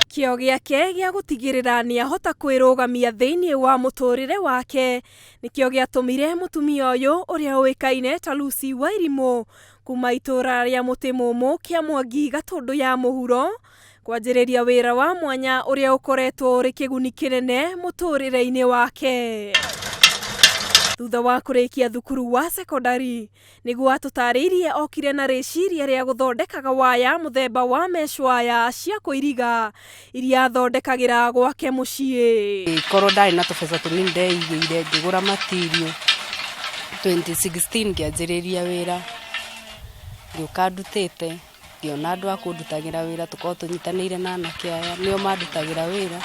Kĩo gĩake gĩa gũtigĩrĩra nĩahota kwĩrũgamia thĩinĩ wa mũtũrĩre wake nĩkĩo gĩatũmire mũtumia ũyũ ũrĩa ũĩkaine ta Lucy Wairimũ kuma itũra rĩa mũtĩ mũmũ kĩa Mwangi Gatũndũ ya mũhuro kwanjĩrĩria wĩra wa mwanya ũrĩa ũkoretwo ũrĩ kĩguni kĩnene mũtũrĩre-inĩ wake. Thutha wa kũrĩkia thukuru wa sekondari nĩguo atũtarĩirie okire na rĩciria rĩa gũthondekaga waya mũthemba wa mesh waya cia kũiriga iria athondekagĩra gwake mũciĩ. Korwo ndarĩ na tũbeca tũnini ndeigĩire, ngĩgũra material 2016, ngĩanjĩrĩria wĩra, ngĩũka ndutĩte, ngĩona andũ a kũndutagĩra wĩra, tũkorwo tũnyitanĩire na anake aya, nĩo mandutagĩra wĩra,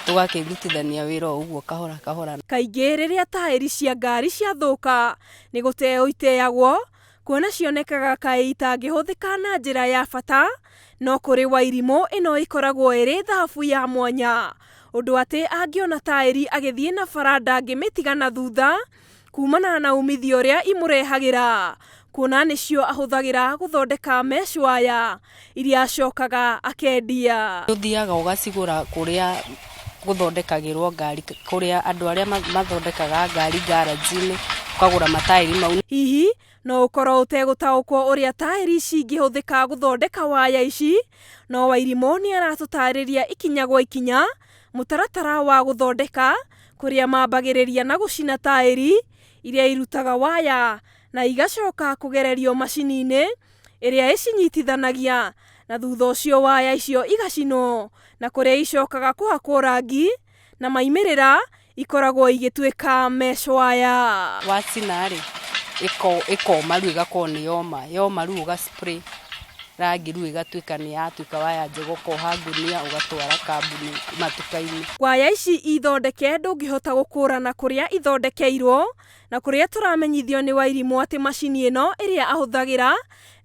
tũgakĩrutithania wĩra o ũguo kahora kahora. Kaingĩ rĩrĩa taĩri cia ngari ciathũka nĩ gũteo iteagwo, kuona cionekaga kaĩ itangĩhũthĩka na njĩra ya bata, no kũrĩ Wairimũ ĩno ĩkoragwo ĩrĩ thahabu ya mwanya, ũndũ atĩ angĩona taĩri agĩthiĩ na bara ndangĩmĩtiga na thutha kumana na umithio ũrĩa imũrehagĩra, kuona nĩcio ahũthagĩra gũthondeka mesh waya iria acokaga akendia. Ũthiaga ũgacigũra kũrĩa gũthondekagĩrwo ngari, kũrĩa andũ arĩa mathondekaga ngari garage-inĩ, ũkagũra mataĩri mau. Hihi no ũkorwo ũtegũtaũkwo ũrĩa taĩri ici ingĩhũthĩka gũthondeka waya ici, no Wairimũ nĩ aratũtarĩria ikinya gwa ikinya mũtaratara wa gũthondeka, kũrĩa mambagĩrĩria na gũcina taĩri iria irutaga waya na igacoka kũgererio macini-inĩ ĩrĩa ĩcinyitithanagia, na thutha ũcio waya icio igacinwo na kũrĩa icokaga kũhakwo rangi na maimĩrĩra ikoragwo igĩtuĩka mesh waya. Wacina rĩ, ĩkoma rĩu, ĩgakorwo nĩ yoma yoma, rĩu ũga spray rangi, rĩu ĩgatuĩka nĩ yatuĩka waya njega, ũkoha ngunia ũgatwara kambuni matuka-inĩ. Waya ici ithondeke ndũngĩhota gũkũrana kũrĩa ithondekeirwo, na kũrĩa tũramenyithio nĩ Wairimũ atĩ macini ĩno ĩrĩa ahũthagĩra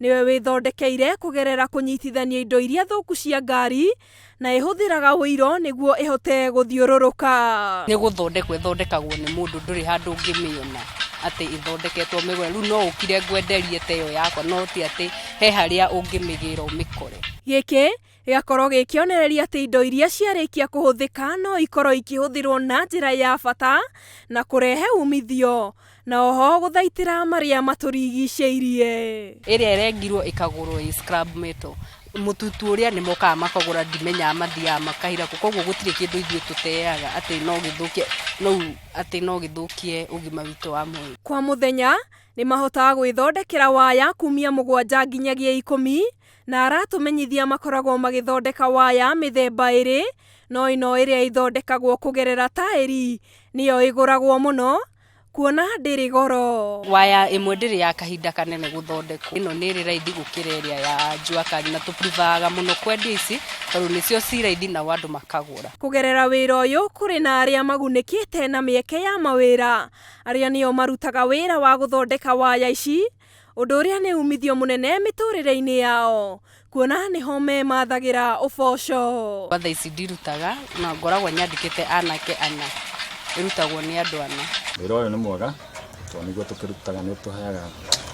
nĩwe wĩthondekeire kũgerera kũnyitithania indo iria thũku cia ngari, na ĩhũthĩraga ũiro nĩguo ĩhote gũthiũrũrũka. Nĩ gũthondekwo ĩthondekagwo nĩ mũndũ, ndũrĩ handũ ũngĩmĩona atĩ ĩthondeketwo mĩgũre. Rĩu no ũkire ngwenderie ta ĩyo yakwa, no ti atĩ he harĩa ũngĩmĩgĩra ũmĩkore. Gĩkĩ gĩgakorwo gĩ kĩonereria atĩ indo iria ciarĩkia kũhũthĩka no ikorwo ikĩhũthĩrwo na njĩra ya bata na kũrehe umithio, na oho gũthaitĩra marĩa matũrigicĩirie. Ĩrĩa ĩrengirwo ĩkagũrwo ĩ scrap metal, mũtutu ũrĩa nĩ mokaga makagũra, ndimenyaga mathiaga makahira kũ. Koguo gũtirĩ kĩndũ ithuĩ tũteaga atĩ no gĩthũkie, no atĩ no gĩthũkie ũgima witũ wa mwĩrĩ. Kwa mũthenya nĩ mahotaga gwĩthondekera waya kumia 7 nginyagia 10, na aratũmenyithia makoragwo magĩthondeka waya mĩthemba ĩrĩ, no ĩno ĩrĩa ĩthondekagwo kũgerera taĩri nĩyo ĩgũragwo mũno kuona ndĩrĩ goro. Waya ĩmwe ndĩrĩ ya kahinda kanene gũthondekwo, ĩno nĩ ĩrĩ raithi gũkĩra ĩrĩa ya jua kali, na tũpreferga mũno kwendia ici tondũ nĩcio ci raithi nao andũ makagũra. Kũgerera wĩra ũyũ kũrĩ na arĩa magunĩkĩte na mĩeke ya mawĩra, arĩa nĩo marutaga wĩra wa gũthondeka waya ici, ũndũ ũrĩa nĩ umithio mũnene mĩtũrĩre-inĩ yao, kuona nĩho memathagĩra ũboco. Thaa ici ndirutaga, na ngoragwo nyandĩkĩte anake ana, ĩrutagwo nĩ andũ ana. Wĩra ũyũ nĩ mwega tondũ nĩguo tũkĩrutaga, nĩ ũtũheaga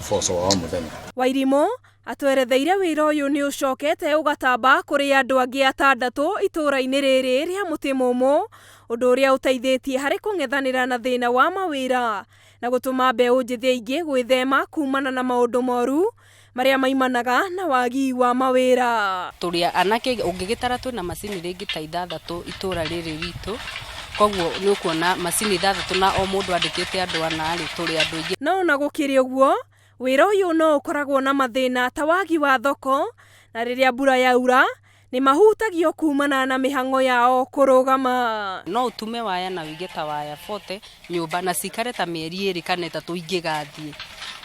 ũboco wa o mũthenya. Wairimũ atweretheire wĩra ũyũ nĩ ũcokete ũgatamba kũrĩ andũ angĩ 6 itũũra-inĩ rĩrĩ rĩa mũtĩ mũmũ, ũndũ ũrĩa ũteithĩtie harĩ kũng'ethanĩra na thĩna wa mawĩra na gũtũma mbeũ njĩthĩ aingĩ gwĩthema kumana na maũndũ moru marĩa maimanaga na wagi wa mawĩra. Tũrĩ anake ũngĩgĩtara twĩna macini rĩngĩ ta 6 itũũra rĩrĩ ritũ, koguo nĩ ũkuona macini 6 na o mũndũ andĩkĩte andũ ana rĩ, tũrĩ andũ aingĩ. No ona gũkĩrĩ ũguo, wĩra ũyũ no ũkoragwo na mathĩna ta wagi wa thoko, na rĩrĩa mbura yaura nĩ mahutagio kumana na mĩhang'o yao kũrũgama. No ũtume waya na ũige ta waya 40 nyũmba na cikare ta mĩeri 2 kana 3 ingĩgathiĩ.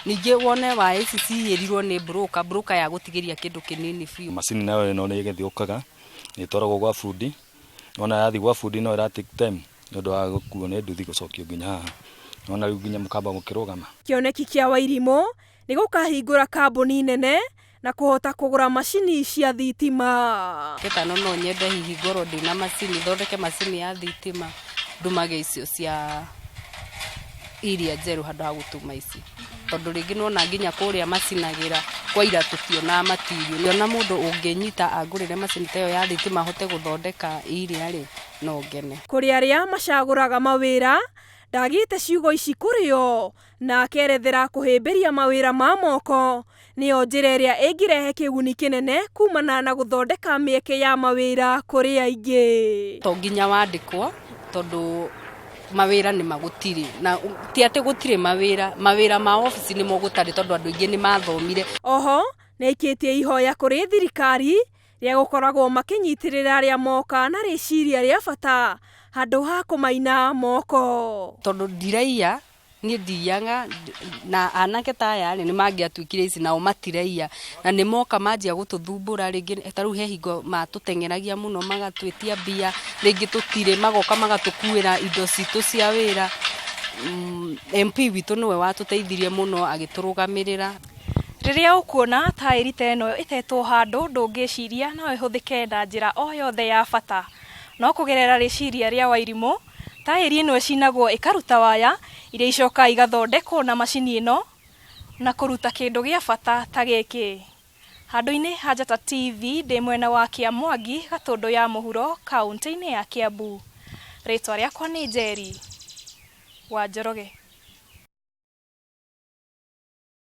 Ningĩ wone waya ici ciyĩrirwo nĩ broker, broker ya gũtigĩria kĩndũ kĩnini biũ. Macini nayo ĩno nĩ ĩgĩthũkaga, nĩ ĩtwaragwo gwa bundi, wona yathiĩ gwa bundi no ĩra take time nĩ ũndũ wa gũkuo nĩ nduthi gũcokio nginya haha, wona rĩu nginya mũkamba mũkĩrũgama. Kĩoneki kĩa Wairimũ nĩ gũkahingũra kambuni nene na kũhota kũgũra macini cia thitima. Gĩtano no nyende hihi ngorwo ndĩna macini, thondeke macini ya thitima, ndumage icio cia iria njerũ handũ ha gũtuma ici. Tondũ rĩngĩ nĩwona nginya kũrĩa macinagĩra kwa ira tũtionaga material. Ona mũndũ ũngĩnyita angũrĩre macini ta ĩyo ya thitima ahote gũthondeka iria rĩ, no ngene. Kũrĩ arĩa macagũraga mawĩra, ndagĩte ciugo ici kũrĩ o na akerethera kũhĩmbĩria mawĩra ma moko nĩyo njĩra ĩrĩa ĩngĩrehe kĩguni kĩnene kumana na gũthondeka mĩeke ya mawĩra kũrĩ aingĩ. To nginya wandĩkwo, tondũ mawĩra nĩ magũtirĩ, na ti atĩ gũtirĩ mawĩra, mawĩra ma obici nĩmo gũtarĩ, tondũ andũ aingĩ nĩ mathomire. Oho nĩaikĩtie ihoya kũrĩ thirikari rĩa gũkoragwo makĩnyitĩrĩra arĩa moka na rĩciria rĩa bata handũ ha kũmaina moko. Tondũ ndiraiya, niĩ ndiiyaga, na anake ta aya rĩ, nĩ mangĩatuĩkire ici nao matiraiya, na nĩ moka manjia gũtũthumbũra rĩngĩ. Ta rĩu he hingo matũteng'eragia mũno, magatwĩtia mbia, rĩngĩ tũtirĩ, magoka magatũkuĩra indo citũ cia wĩra. MP witũ nĩwe watũteithirie mũno agĩtũrũgamĩrĩra. Rĩrĩa ũkuona taĩri ta ĩno ĩtetwo handũ, ndũngĩciria no ĩhũthĩke na njĩra o yothe ya bata, no kũgerera rĩciria rĩa Wairimũ, taĩri ĩno ĩcinagwo ĩkaruta waya iria icokaga igathondekwo na macini ĩno na kũruta kĩndũ gĩa bata ta gĩkĩ. Handũ-inĩ ha Njata TV, ndĩ mwena wa Kĩamwangi, Gatũndũ ya mũhuro, kaũntĩ-inĩ ya Kiambu. Rĩtwa rĩakwa nĩ Njeri wa Njoroge.